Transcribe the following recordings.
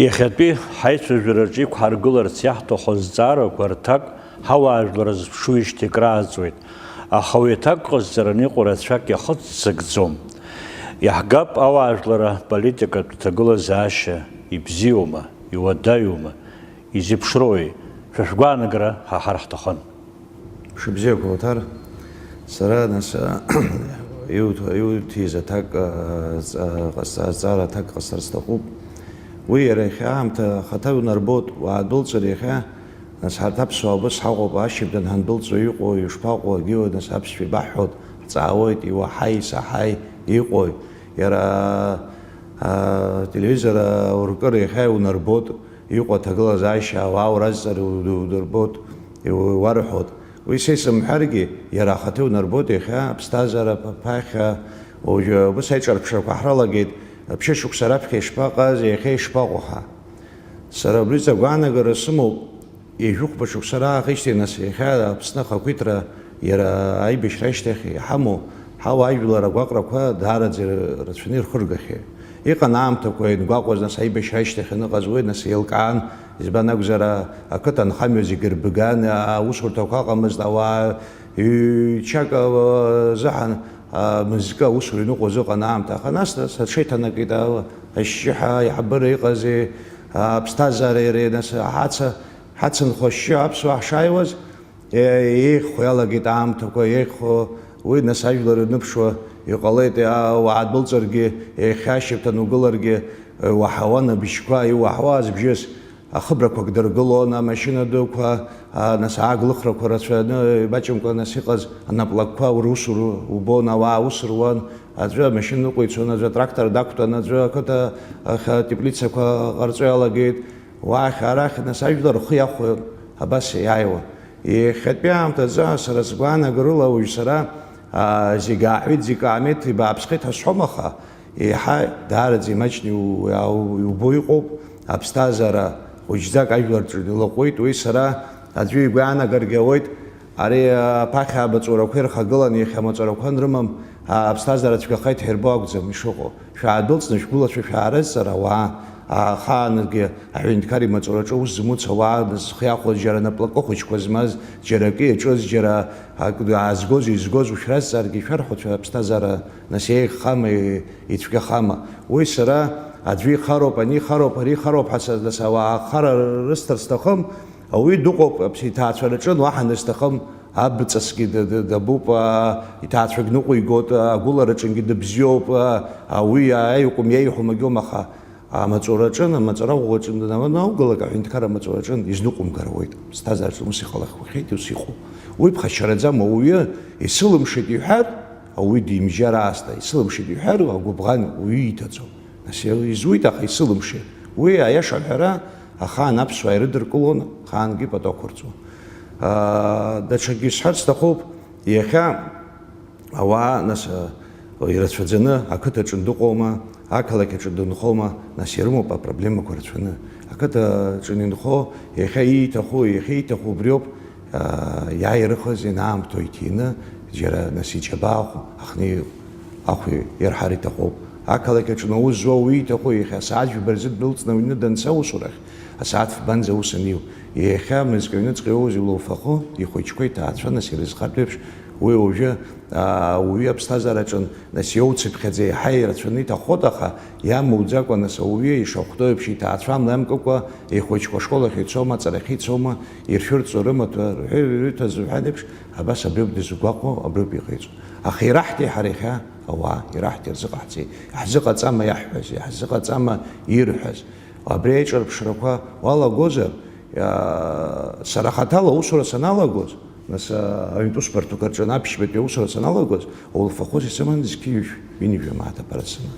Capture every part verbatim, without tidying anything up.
Иахьатәи ҳаицәажәараҿы иқәҳаргыларц иаҳҭаху азҵаарақәа рҭак ҳауаажәлар зыԥшуижьҭеи крааҵуеит, аха уи аҭак ҟазҵараны иҟоу рацәак иахыццакӡом. Иаҳгап ауаажәлар аполитикатә ҭагылазаашьа ибзиоума, иуадаҩума, изеиԥшроуи, шәа шәгәаанагара ҳаҳар ҳҭахын. Мшыбзиақәа, Оҭар. Сара, нас, иуҭ-, иуҭиз аҭак, а, ҵа-, ҟасҵа-, азҵаара аҭак ҟасҵар сҭахуп. Уи иара иахьа аамҭа ахаҭа унарбоит, уаадәылҵыр иахьа, нас, ҳарҭ аԥсуаа убас ҳаҟоуп, ашьыбжьон ҳандәылҵуа иҟоу, ишԥаҟоу, агьиуа, нас, аԥсшәа ибаҳҳәоит, ҳҵаауеит, иуаҳаи, исаҳаи, иҟои. Иара, а, телевизор, а, уркыр иахьа иунарбоит, иҟоу аҭагылазаашьа ауаа уразҵар иу-, удырбоит, иу-, уарҳәоит. Уи са исымҳәаргьы, иара ахаҭа иунарбоит иахьа аԥсҭазаара ԥа-, ԥахьа, уажәы убыс аиҿарԥшрақәа ҳрылагеит, ԥшьышықәса раԥхьа ишԥаҟаз, иахьа ишԥаҟоу ҳәа. Сара абриҵ агәаанагара сымоуп, ҩажәихәба шықәса раахижьҭеи нас иахьа Аԥсны ахақәиҭра Иара аибашьра ашьҭахь иҳамоу ҳауаажәлар агәаҟрақәа даараӡа рацәаны ирхыргахьеит. Иҟан аамҭақәа иангәаҟуаз, нас, аибашьра ашьҭахь аныҟаз уи, нас, еилкаан, избан акәзар, а-, ақыҭа анхамҩа зегьы рбган, а-, аусурҭақәа ыҟамызт, ауаа ҩ-, чак, а-, азыҳәан, а-, мызкы аусура иныҟәоз ыҟан аамҭа. Аха нас, нас аҽеиҭанакит, а-, ашьшьыҳәа аиҳабыра иҟази, а-, аԥсҭазаара иареи, нас, ҳаца, ҳацынхо ашьшьыҳәа аԥсуаа ҳшааиуаз, Е-, еиӷьхо иалагеит аамҭақәа, еиӷьхо, уи нас ажәлар рныԥшуа иҟалеит, а, уаадәылҵыргьы, иахьа ашьыжьымҭан угыларгьы, э, уаҳауан абжьқәа, иуаҳауаз бжьыс, ахыбрақәак дыргылон, амашьына дуқәа, а, нас ааглыхрақәа рацәаны, имаҷымкәа нас иҟаз анаплакқәа русура убон, ауаа аус руан, аӡәы амашьына ныҟәицон, аӡәы атрактор дақәтәан, аӡәы ақыҭа ахь атеплицақәа ҟарҵо иалагеит. Уахь, арахь, нас, ажәлар рхы иахәо абас иааиуан. Иахьатәи аамҭазы, сара сгәаанагарыла, уажә сара, аа, зегь ааҳәит, зегь аамеҭ, ибааԥсхеит ҳәа сҳәом, аха еиҳа даараӡа имаҷны иу-, иау-, иубо иҟоуп, аԥсҭазаара хәыҷӡак ажәлар рҿы илаҟәуеит, уи сара аӡәы игәы иаанагаргьы ауеит, Ари аԥахьа амаҵурақәа ирхагылан, иахьа амаҵурақәа анрымам, а, аԥсҭазаара цәгьахеит ҳәа ирбо акәӡам ишыҟоу. Шәаадәылҵны шәгәылацәа шәаарызҵар ауаа, ахаангьы аҳәынҭқар имаҵураҿы аус змуц ауаа, зхы иахәоз џьара наплакы хәыҷқәа змаз, џьара акы иаҿыз, џьара ак аазгоз, изгоз ушәразҵааргьы ишәарҳәоит, шәара аԥсҭазаара нас еиӷьхама, ицәгьахама. Уи сара аӡәы ихароуп, ани ихароуп, ари ихароуп ҳәа са-, нас ауаа ахара рысҭар сҭахым. Ауаҩы дыҟоуп, аԥс-, иҭаацәараҿы уаҳа дызҭахым, абҵасгьы д-, д-, дабуп, аа, иҭаацәагь ныҟәигоит, агәылараҿынгьы дыбзиоуп, аа, ауаҩы иааиуам, иеиҳәом, агьом, аха амаҵураҿы, амаҵура ӷәӷәаҿы данаугалак, аҳәынҭқарра амаҵураҿы изныҟәымгар ауеит. Ԥсҭазаараҿы ус иҟалахуахьеит, ус иҟоуп. Уи ԥхашьараӡам, ауаҩы исылымшеит иҳәар, ауаҩы димжьар аасҭа, исылымшеит иҳәар, агәыбӷан уаҩы иҭаӡом. Нас изуит, аха исылымшеит. Уи аиаша аҳәара ахаан аԥсуаа ирыдыркылон, ахаангьы пату ақәырҵон. Аа, даҽакгьы исҳәарц сҭахуп, иахьа ауаа, нас, а, ирацәаӡаны ақыҭаҿы дыҟоума, ақалақь аҿы дынхома, нас ирымоуп апроблемақәа рацәаны. Ақыҭаҿы инхо, иахьа ииҭаху, иахьа ииҭаху убриоуп, аа, иааирыхыз ианаамҭоу иҭины, џьара нас иџьабаа ахә-, ахны ахә ирҳар иҭахуп. Ақалақь аҿы аус зуа уи иҭаху, иахьа асааҭ жәба рзы дәылҵны аҩны данца аусурахь, асааҭ фбанӡа аус аниу. Иахьа мызкы аҩныҵҟа иоуз илуфахо, ихәыҷқәа, иҭаацәа нас ирызхартә еиԥш, уи уажәы, аа, ауаҩы аԥсҭазаараҿы Нас иоуцыԥхьаӡа еиҳа ирацәаны иҭахоит, аха иамуӡакәа, нас ауаҩы ишахәҭоу еиԥш иҭаацәа амла иамкыкәа, ихәыҷқәа ашкол ахь ицома, аҵарахьы ицома, иршәырҵо рымаҭәа, рҳәы-, рыҭәа зҳәан еиԥш, абас абриоуп дызгәаҟуа, абриоуп иҟаиҵо. Аха ираҳҭеи ҳара иахьа ауаа, ираҳҭеи рзыҟаҳҵеи, иаҳзыҟаҵама иаҳҳәази, иаҳзыҟаҵама ирҳәаз? Абри аиҿырԥшрақәа уалагозар, иа-, сара хаҭала аусура саналагоз, нас, а, аҩнтә усбарҭақәа рҿы аԥшьбатәи аусура саналагоз, аулфахоз исыман зқьи ҩышә, ҩынҩажәа мааҭ аԥара сыман.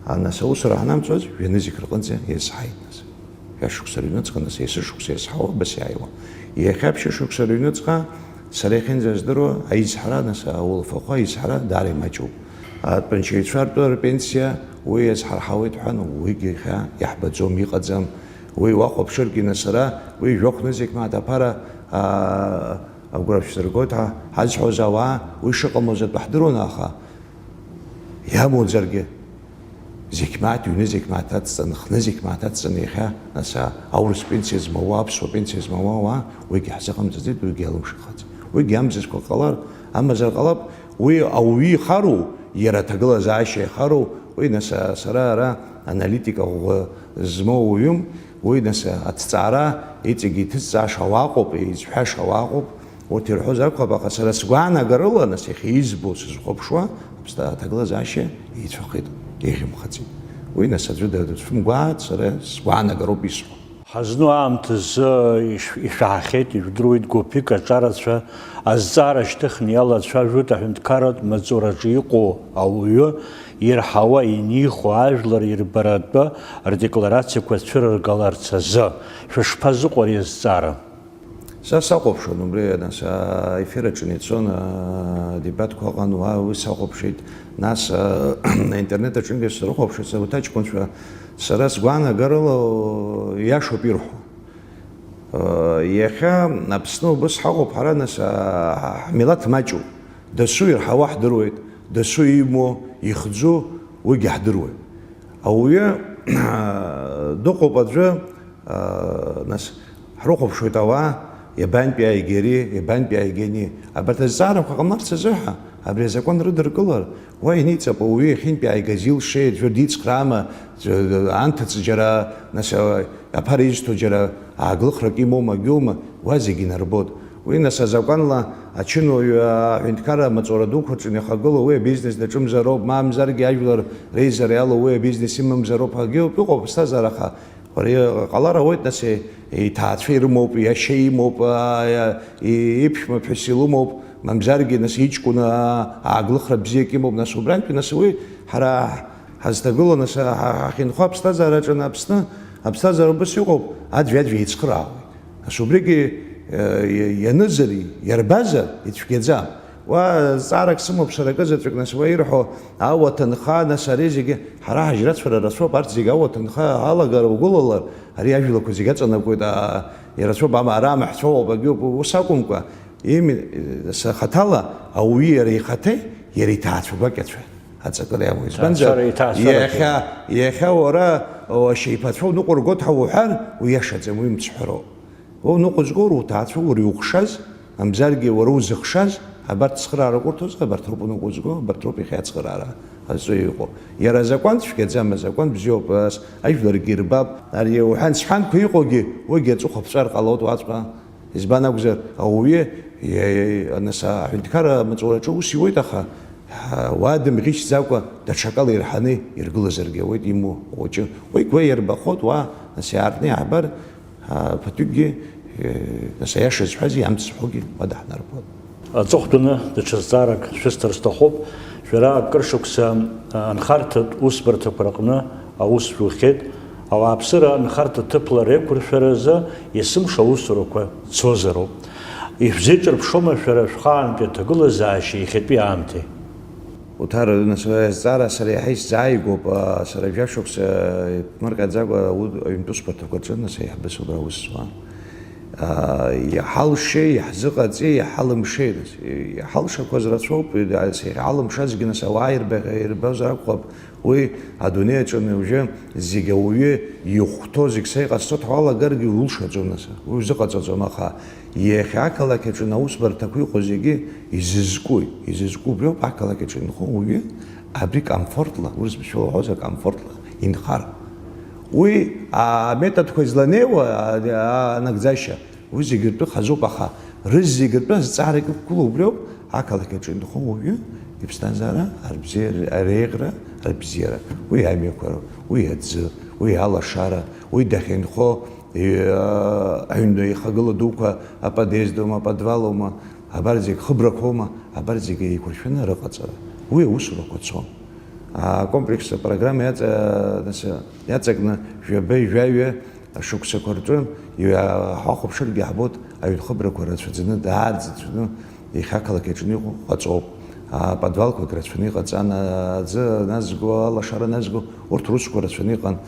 А, нас аусура ҳанамҵуаз, жәанызқь рҟынӡа иазҳаит, нас. Жәашықәса рыҩныҵҟа, нас, есышықәса иазҳауа, абас иааиуан. Иахьа ԥшьышықәса рыҩныҵҟа, сара иахьынӡаздыруа, аизҳара, нас, аулфахәы аизҳара даара имаҷуп. Атәанчаҩцәа ртәы рпенсиа, уи иазҳарҳауеит ҳәа, уигьы иахьа иаҳбаӡом, иҟаӡам. Уи уахәаԥшыргьы, нас, ара, уи жәохә нызқь мааҭ аԥара, аа, агәра шәзыргоит ҳәа ҳазҳәоз ауаа уи шыҟамлоз атәы ҳдыруан, аха иамуӡаргьы, Зегь мааҭ, ҩны зегь мааҭ адҵан, хны зегь мааҭ адҵан иахьа, нас, а, аурыс пенсиа змауа, аԥсуа пенсиа змауа ауаа, уигьы ҳзыҟамҵаӡеит, уигьы иалымшахаӡеит. Уигьы амзызқәа ҟалар, амазар ҟалап, уи ауаҩы ихароу, иара аҭагылазаашьа ихароу, уи, нас, а, сара ара аналитика ӷәӷәа змоу уаҩым, уи, нас, а, аҭҵаара иҵегьы иҭызҵааша ауаа ыҟоуп, изҳәаша ауаа ыҟоуп. Урҭ ирҳәозар акәхап, аха сара сгәаанагарыла, нас, иахьа избо, сызхәаԥшуа, аԥсҭа-, аҭагылазаашьа еицәахеит, еиӷьымхаӡеит. Уи, нас, аӡәы дацәымгәааит, сара сгәаанагароуп исҳәо. Ҳазну аамҭазы иш-, ишәаҳахьеит, ижәдыруеит, гәыԥҩык аҿарацәа азҵаара шьҭыхны иалацәажәоит аҳәынҭқарратә маҵураҿы иҟоу ауаҩы ирҳауа, инихо ажәлар ирбаратәы рдекларациақәа цәырыргаларц азы. Шәышԥазыҟоу ари азҵаара? Са сахәаԥшуан убри, нас, аефир аҿы ицон, адебатқәа ыҟан, уа уи сахәаԥшит. Нас, аинтернет аҿынгьы срыхәаԥшит, урҭ аҷкәынцәа, сара сгәаанагарыла, иашоуп ирҳәо. Иахьа Аԥсны убыс ҳаҟоуп ҳара, нас, ҳмилаҭ маҷуп. Дасу ирҳауа ҳдыруеит, дасу имоу, ихьӡу, уигьы ҳдыруеит. Ауаҩы дыҟоуп аӡәы, нас, ҳрыхәаԥшуеит ауаа, иабантәи ааигеи, иабантәи ааигеини. Абарҭ азҵаарақәа ҟамларц азыҳәа, абри азакәан рыдыркылар, уа иниҵап ауаҩы иахьынтәи ааигаз илшеи, аӡәыр дицхраама, анҭыҵ џьара, нас, аԥара изҭо џьара ааглыхрак имоума, акгьы аума, уа зегьы инарбоит. Уи, нас, азакәанла ачынуаҩы аҳәынҭқарра амаҵура дуқәа рҿы инеихагылоу уи абизнес даҿымзароуп, мамзаргьы ажәлар реизара иалоу уи абизнес имамзароуп ҳәагьы ауп иҟоу аԥсҭазаара, аха Ари ҟалар ауеит, нас, иҭаацәа ирымоуп, иашьа имоуп, а, и-, иԥшәма ԥҳәыс илымоуп, мамзаргьы, нас, иҷкәын, а, ааглыхра бзиак имоуп, нас, убрантәи, нас, уи ҳара ҳазҭагылоу, нас, ҳа-, ҳахьынхо аԥсҭазаараҿы, ана Аԥсны, аԥсҭазаара убыс иҟоуп, аӡәи-аӡәи еицхыраауеит. Нас убригьы, э, ианызар, иарбазар, ицәгьаӡам. Уа зҵаарак сымоуп сара акы заҵәык, нас, уа ирҳәо ауаҭынха, нас, ари зегьы, ҳара ҳажьрацәара рацәоуп, арҭ зегьы ауаҭынха алагара угәылалар, ари ажәлақәа зегьы аҵанакуеит, аа, ирацәоуп, ама, ара амаҳәцәа ыҟоуп, агьоуп, ус акәымкәа, ими-, са хаҭала ауаҩы иара ихаҭеи иара иҭаацәа гәакьацәа аҵакыра иамоу. Избанзар, Иҭаацәара, иҭаацәара. Иахьа, иахьа уара, о, ашьеиԥацәа уныҟәыргоит ҳәа уҳәар, уиашаӡам, уи мцҳәароуп. Уа уныҟәызго уҭаацәа, уара иухшаз, мамзаргьы уара узыхшаз, абарҭ цхыраарак урҭозар, абарҭ роуп уныҟәызго, абарҭ роуп иахьа ацхыраара азҿы иҟоу. Иара азакәан цәгьаӡам, азакәан бзиоуп, ас, ажәларгьы ирбап, ари уҳәан-сҳәанқәа иҟоугьы, уигьы аҵыхәа ԥҵәар ҟалоит уаҵәҟьа. Избан акәзар, ауаҩы, иа-, иа-, нас, аҳәынҭқарра амаҵураҿы ус иуеит, аха, ҳа, уа дымӷьычӡакәа, даҽакала ирҳаны иргылазаргьы ауеит, имоу хәыҷы. Уигь уа ирбахоит, уа, нас, иаартны иаҳбар, А, ԥыҭҩыкгьы, э, нас, аиаша зҳәази, амц зҳәогьы уа даҳнарбоит. Аҵыхәтәаны даҽа зҵаарак шәысҭар сҭахуп. Шәара акыр шықәса, а, анхарҭатә усбарҭақәа рҟны аус шәухьеит. Ауааԥсыра анхарҭа ҭыԥла реиқәыршәаразы есымша аусурақәа цозароуп. Ишәзеиҿырԥшома шәара шәхаантәи аҭагылазаашьа иахьатәи аамҭеи? Уҭара, нас, уи азҵаара сара иаҳа исзааигәоуп, а, сара жәашықәса иԥмырҟьаӡакәа аҩ-, аҩнтә усбарҭақәа рҿы, нас, аиҳабыс убра аус зуан. А, иҳалшеи, иаҳзыҟаҵеи, иҳалымшеи, нас, иҳалшақәаз рацәоуп, а, иҳалымшазгьы, нас, ауаа ирбаӷь-, ирбозар акәхап, уи адунеи аҿы уажәы зегь ауаҩы ихәҭоу зегь са иҟасҵоит ҳәа уалагаргьы улшаӡом, нас, уи узыҟаҵаӡом, аха Иахьа ақалақь аҿы аусбарҭақәа иҟоу зегьы изызкуи? Изызку убриоуп, ақалақь аҿы инхо уаҩы абри комфортла, урыс бызшәала уҳәозар, комфортла инхар. Уи аметодқәа изланеиуа, а, а, анагӡашьа, уи зегьы ртәы хазуп, аха рызегьы ртәы азҵаарагьы ықәгылоу убриоуп, ақалақь аҿы инхо уаҩы иԥсҭазаара арбзиара, ареиӷьра арбзиара, уи амҩақәа, уи аӡы, уи алашара, уи дахьынхо, Иа-, аҩнтә еихагыла дуқәа аподезд аума, аподвал аума, абар зегь хыбрақәоума, абар зегь еиқәыршәаны рыҟаҵара. Уи аусурақәа цон. Акомплекстә апрограмма иаҵа-, нас, иаҵакны жәаба-жәаҩа ашықәсақәа рҿы иа-, ҳахәаԥшыргьы ҳбоит аҩнхыбрақәа рацәаӡаны, даарӡырҩны, Иахьа ақалақь аҿы иҟоу ҟаҵоуп. Аподвалқәагь рацәаны иҟаҵан, аӡы назго, алашара назго, урҭ русқәа рацәаны иҟан.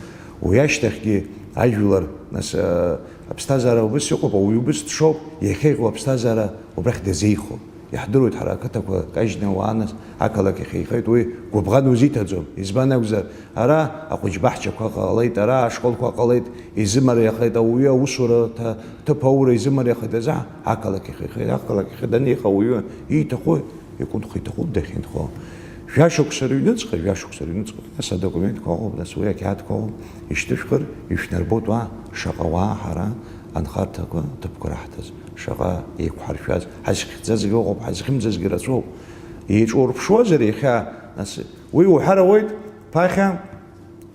Уи ашьҭахьгьы ажәлар, нас, а, аԥсҭазаара убыс иҟоуп, ауаҩы убыс дшоуп, иахьа иҟоу аԥсҭазаара убрахь дазеихом. Иаҳдыруеит ҳара ақыҭақәа кажьны ауаа нас ақалақь ахь еихеит, уи гәыбӷан узиҭаӡом. Избан акәзар, ара ахәыҷбаҳчақәа ҟалеит, ара ашколқәа ҟалеит, изымариахеит ауаҩы аусураҭа ҭыԥ аура изымариахеит азы ақалақь ахь еихеит, ақалақь ахь данеиха ауаҩы ииҭаху икәынхо иҭахуп дахьынхо. Жәашықәса рыҩныҵҟа, жәашықәса рыҩныҵҟа, нас адокументқәа ыҟоуп, нас уи ақьаадқәа ыҟоуп, ишьҭышәхыр, ишәнарбоит уа шаҟа уаа ҳара анхарҭақәа ҭыԥқәа раҳҭаз, шаҟа еиқәҳаршәаз, ҳазхьӡазгьы ыҟоуп, ҳазхьымӡазгьы рацәоуп. Еиҿурԥшуазар иахьа, нас, уи уҳәар ауеит, ԥахьа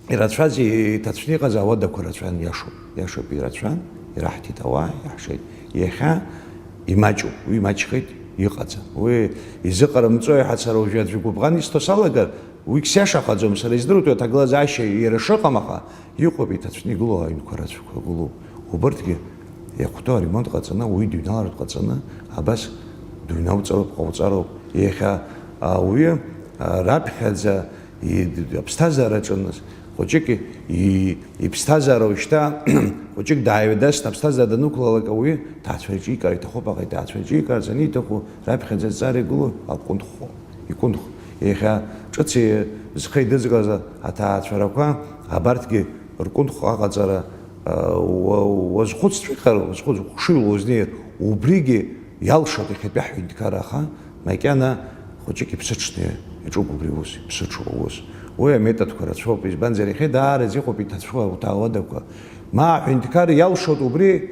ирацәаз, иҭацәны иҟаз ауадақәа рацәан, иашоуп, иашоуп, ирацәан, ираҳҭеит ауаа, иаҳшеит. Иахьа имаҷуп, уи имаҷхеит, иҟаӡам. Уи изыҟарымҵои ҳәа сара уажәы аӡәы гәыбӷан исҭо салагар, уигь сиашахаӡом, сара издыруеит уи аҭагылазаашьа иара шыҟам, аха иҟоуп иҭацәны игылоу аҩнқәа рацәақәа гылоуп. Убырҭгьы иахәҭоу аремонт ҟаҵаны, уи дыҩналартә ҟаҵаны, абас дыҩнауҵароуп, ҟауҵароуп. Иахьа ауаҩы, а, раԥхьаӡа и-, аԥсҭазаара аҿыназ, хәыҷык и-, и-, иԥсҭазаара уажәшьҭа, хәыҷык дааҩдасны аԥсҭазаара данықәлалак ауаҩы, ҭаацәа иҿикаар иҭахуп, аха иҭаацәа иҿикаарц аниҭаху, раԥхьаӡа азҵаара игылоу акәынхо. Икәынх. Иахьа ҿыц зхы идызкыз аҭаацәарақәа, абарҭгьы ркәынхә аҟаҵара, уа-, уазхәыццәахар, уазхәыц-, хәшыҩла уазнеир, убригьы иалшоит иахьатәи ҳҳәынҭқарра, аха макьана хәыҷык иԥсыҽны иаҿуп убри аус, иԥсыҽуп аус. Уи аметодқәа рацәоуп, избанзар, иахьа даараӡа иҟоуп иҭацәу ауадақәа. Ма аҳәынҭқар иалшоит убри,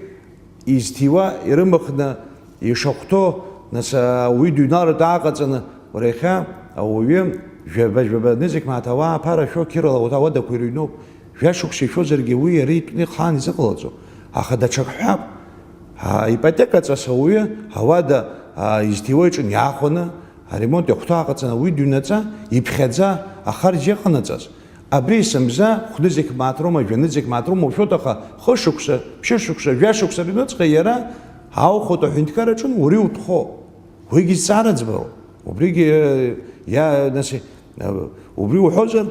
изҭиуа ирымхны ишахәҭоу, нас, ауаҩы дыҩналартә ааҟаҵаны, уара иахьа ауаҩы жәаба-жәаба нызқь мааҭ ауаа аԥара шәо қьырала уа-, ауадақәа ирыҩноуп. Жәашықәса ишәозаргьы уи иара итәны ихаан изыҟалаӡом. Аха даҽак ҳҳәап, а, ипотекаҵас ауаҩы ауада, а, изҭиуа иҿы иаахәаны, аремонт иахәҭоу ааҟаҵаны ауаҩы дыҩнаҵа, иԥхьаӡа ахарџь иҟанаҵаз, абри есымза хәнызқь мааҭ роума, жәанызқь мааҭ роума ушәоит, аха хышықәса, ԥшьышықәса, жәашықәса рыҩныҵҟа иара аухәатә аҳәынҭқар аҿын уара иутәхо. Уигьы зҵаара ӡбароуп. Убригьы, иа-, нас, убри уҳәозар,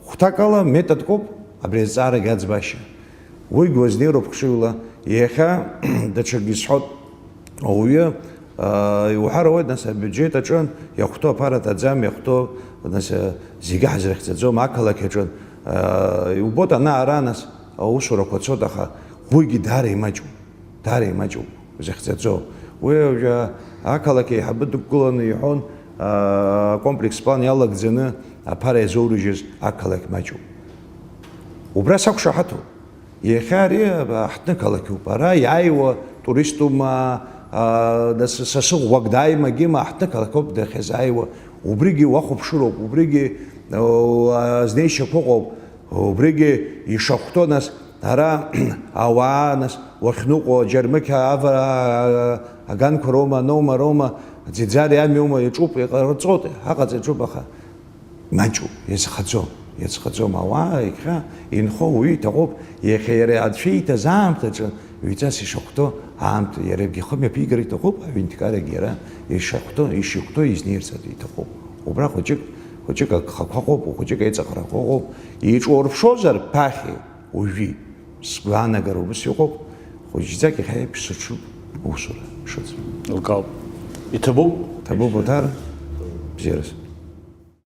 хәҭакала методкоуп абри азҵаарагь аӡбашьа. Уигь уазнеироуп хшыҩла. Иахьа даҽакгьы сҳәоит. Ауаҩы, аа, иуҳәар ауеит, нас, абиуџьет аҿы иахәҭоу аԥара ҭаӡам, иахәҭоу, нас, зегьы ҳазрыхьӡаӡом, ақалақь аҿы, аа, иубоит ана-ара, нас, аусурақәа цоит, аха уигьы даара имаҷуп, даара имаҷуп, зыхьӡаӡоу. Уи уажәы ақалақь аиҳабы дықәгыланы иҳәон, аа, акомплекс план иалагӡаны аԥара иазоурыжьыз ақалақь маҷуп. Убра сақәшаҳаҭуп. Иахьа ари аҳҭнықалақьуп. Ара иааиуа туристума, а, нас сасы ӷәӷәак дааимагьыма, аҳҭнықалақьоуп дахьазааиуа. Убригьы уахәаԥшыроуп, убригьы, о, азнеишьақәа ыҟоуп, убригьы ишахәҭоу, нас, ара ауаа, нас, уахьныҟәо, аџьармыкьа авара, а, аганқәа роума, аноума, роума, аӡиӡари амҩоума, иаҿуп, иҟарҵоит, аҟаҵа иаҿуп, аха. Маҷуп, иазхаӡом, иазхаӡом ауаа, иахьа инхо уаҩы иҭахуп, иахьа иара ацәа ииҭаз аамҭаҿы ҩҵас ишахәҭоу аамҭа, иара игьы хымҩаԥигар иҭахуп, аҳәынҭқарагьы иара ишахәҭоу, ишихәҭоу изнеирц иҭахуп. Убра хәыҷык, хәыҷык агхақәа ыҟоуп, хәыҷык аиҵахарақәа ыҟоуп, иҿурԥшозар ԥахьеи уажәи. Сгәаанагара убас иҟоуп, хәыҷӡак иахьа иаԥсыҽуп аусура шыӡбо. Лкаауп. Иҭабуп? Ҭабуп, Оҭар, бзиараз.